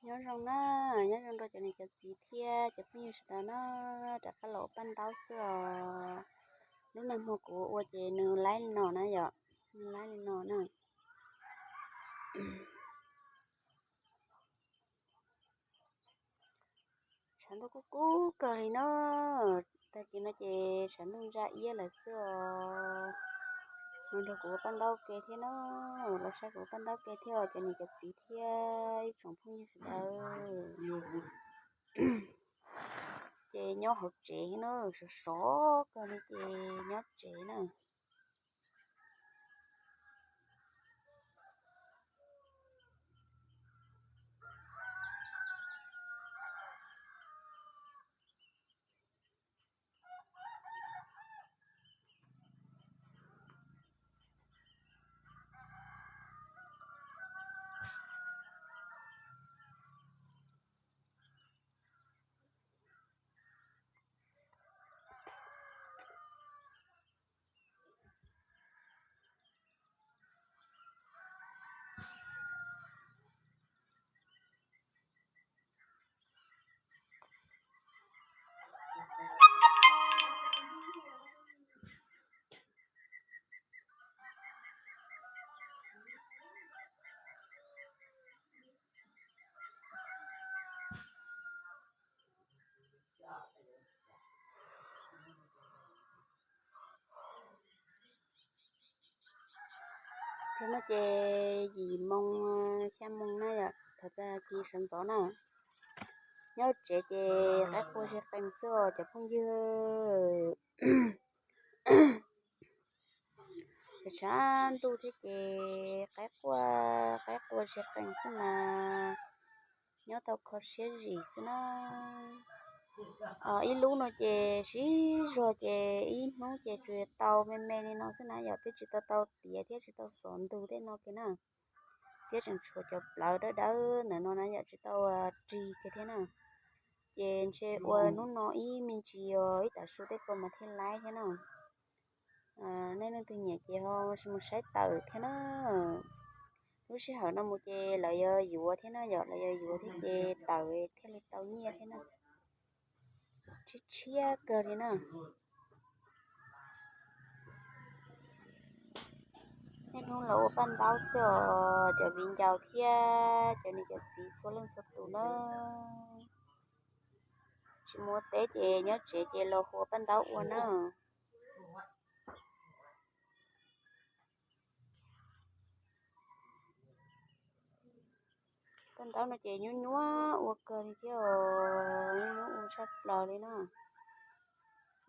Nyob zoo na, nyob zoo rau cov niam cov txiv thiab cov phooj ywg sawv daws na, rov qab los ua paj ntaub xwb os. Lub nag hmo kuv ua ces nws laib li no na yom, nws laib li no na. Tshav ntuj kub kub kawg li na, tag kis no ces tshav ntuj ntsa iab lawm xwb os. Los nrog kuv ua paj ntaub ke thiab na, los saib kuv ua paj ntaub ke thiab os cov niam cov txiv thiab ib tsoom phooj ywg sawv daws. Ces nyob hauv tsev na, sov sov kawg li ces nyob tsev na. Thaum no ces yim moo xya moo na yom, thaum tag kis sawv ntxov na. Nyob tsev ces qaib qua zes qees xwb os cov phooj ywg. Tshav ntuj thiab ces qaib qua, qaib qua zes qees xwb mas nyob tau kho siab zim xwb na. Ib lub no ces sib zog ces ib hnub ces tsuas tau me me li no xwb na yom, twb tsis tau tau tiav thiab tsis tau xov ntug tej no kiag na. Thiab tseem tshuav cov plawv dawb dawb ntawm no na yom, tsis tau rig kiag thiab na. Ces ntshe ua hnub no ib me ntsis os ib tag su tej ko mas thiaj laib thiab na. Nej leej twg nyiam ces ho mus saib tawm thiab na. Lub sij hawm no mus ces lawv yuav yuav thiab na yom, lawv yuav yuav thiab ces tawm thiaj li tau nyiaj thiab na. Tshiab tshiab kawg li na. Niaj hnub los ua paj ntaub xwb os cov viv ncaus thiab cov niam cov txiv txhua leej txhua tus na. Tsis mus ua teb ces nyob tsev ces los ua paj ntaub ua na. Paj ntaub no ces nyuaj nyuaj ua kawg li thiab os, nyuaj nyuaj ua tshaj plaws li na.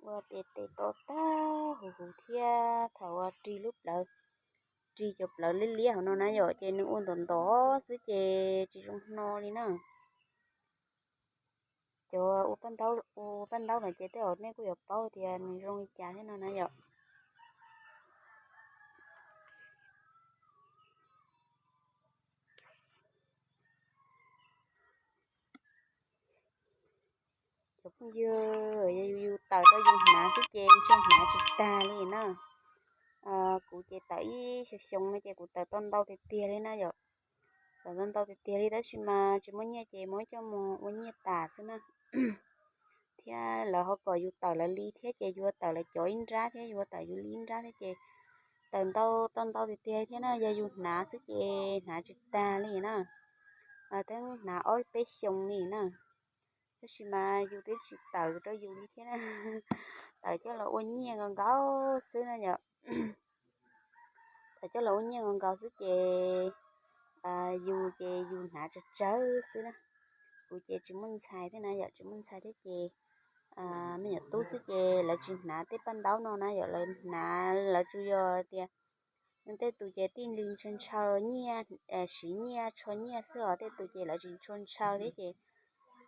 Ua tes tes to tag huv huv thiab thaum ua rig lub plawv, rig cov plawv liab liab hauv no na yom, ces nws ua ntov ntov xwb ces tsis zoo hno li na. Cov ua paj ntaub, ua paj ntaub no ces tej zaum nej kuj yuav paub tias nws zoo li cas thiab no na yom. Cov phooj ywg, yog yus tawm rau yus hnav xwb ces ntshe hnav tsis tag li na. Kuv ces tawm ib xyoo xyoo no ces kuv tawm tau ntau tiag tiag li na yom. Tawm ntau ntau tiag tiag li tab sis mas tsis muaj nyiaj ces muab coj mus ua nyiaj tas xwb na. Thiab lawv ho kom yus tawm lawv li thiab ces yus tawm lawv cov ib nrab thiab yus tawm yus li ib nrab thiab ces tawm ntau tau ntau tiag tiag thiab na, yog yus hnav xwb ces hnav tsis tag li na. Teeb hnav ob peb xyoo li na, tab sis mas yus twb tsis tawm rau yus li thiab na. Tawm coj los ua nyiaj nkaus nkaus xwb na yom. Tawm coj los ua nyiaj nkaus nkaus xwb ces yus ces yus hnav tsawg tsawg xwb na. Kuv ces tsis muaj ntxhais thiab na yom, tsis muaj ntxhais thiab ces me nyuam tub xwb ces lawv tsis hnav tej paj ntaub no na yom, lawv hnav lawv tsuas yog tias tej tus ces tij ntshaw ntshaw nyiaj, siv nyiaj tsho nyiaj xwb os, tej tus ces lawv tsis tshua ntshaw thiab ces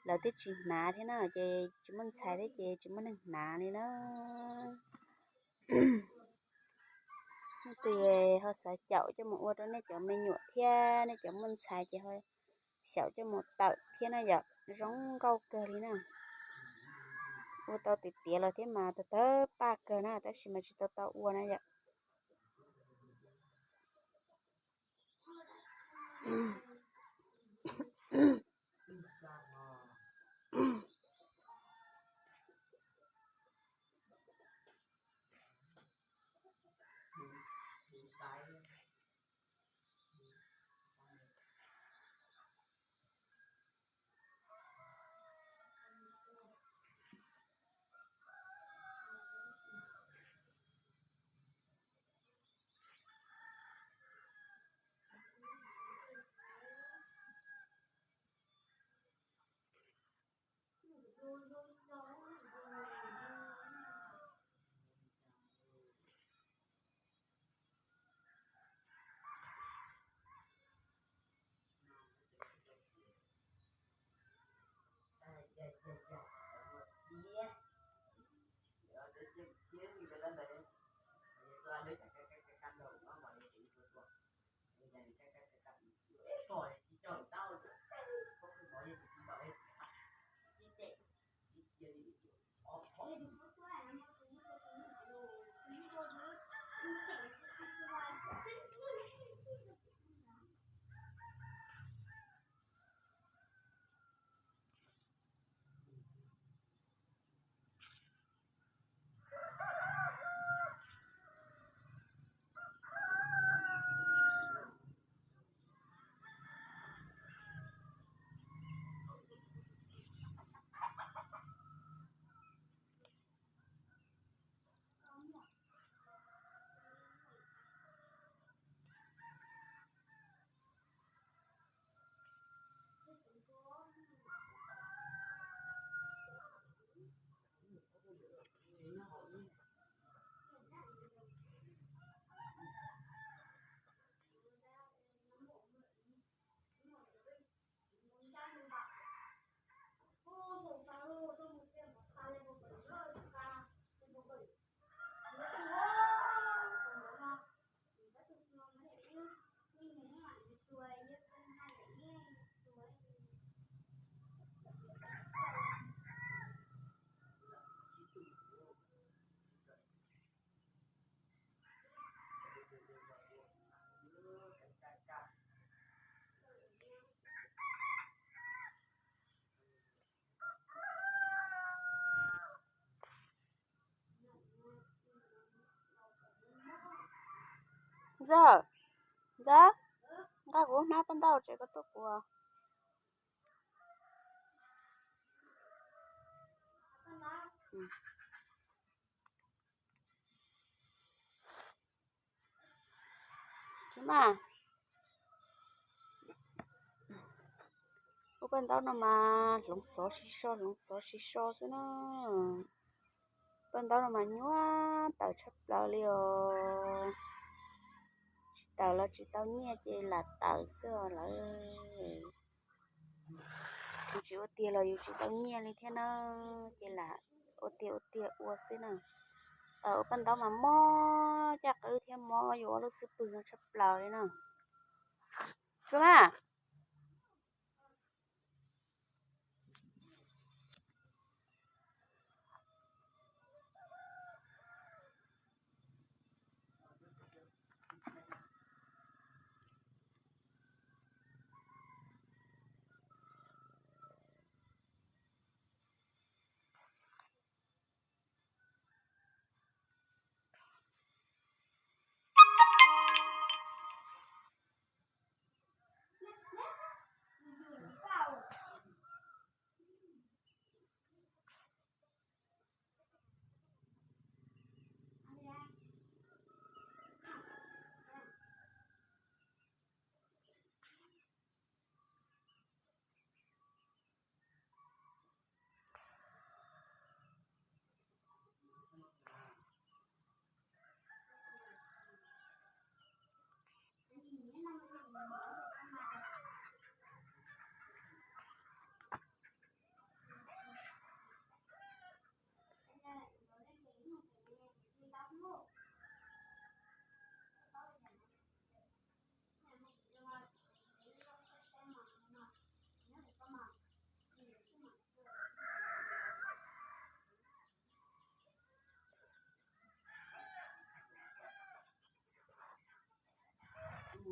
lawv twb tsis hnav thiab na, ces tsis muaj ntxhais thiab ces tsis muaj neeg hnav li na. Nej tus ho xav xyaum coj mus ua rau nej cov me nyuam thiab nej cov muaj ntxhais ces ho xyaum coj mus tawm thiab na yom, zoo nkauj kawg li na. Ua tau tiav tiav los thiab mas tawg tawg paj kawg na, tab sis mas tsis tau tau ua na yom. Ntxawg, ntxawg, nqa kuv hnab paj ntaub tsev koj tuaj kuv. Tsis mas, ua paj ntaub no mas hloov xov sib so, hloov xov sib so xwb na. Paj ntaub no mas nyuaj tawm tshaj plaws li os. Tsis tawm los tsis tau nyiaj ces lam tawm xwb os lawm. Yus tsis ua tiag los yus tsis tau nyiaj li thiab na, ces lam ua tiag ua tiag ua xwb na. Tawm ua paj ntaub mas mob caj qwb thiab mob yus ob lub xub pwg no tshaj plaws li na. Tsuag mas.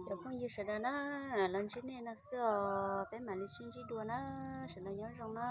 Cov phooj ywg sawv daws na, los ntsib nej no xwb os, peb mam li sib ntsib dua na, sawv daws nyob zoo na.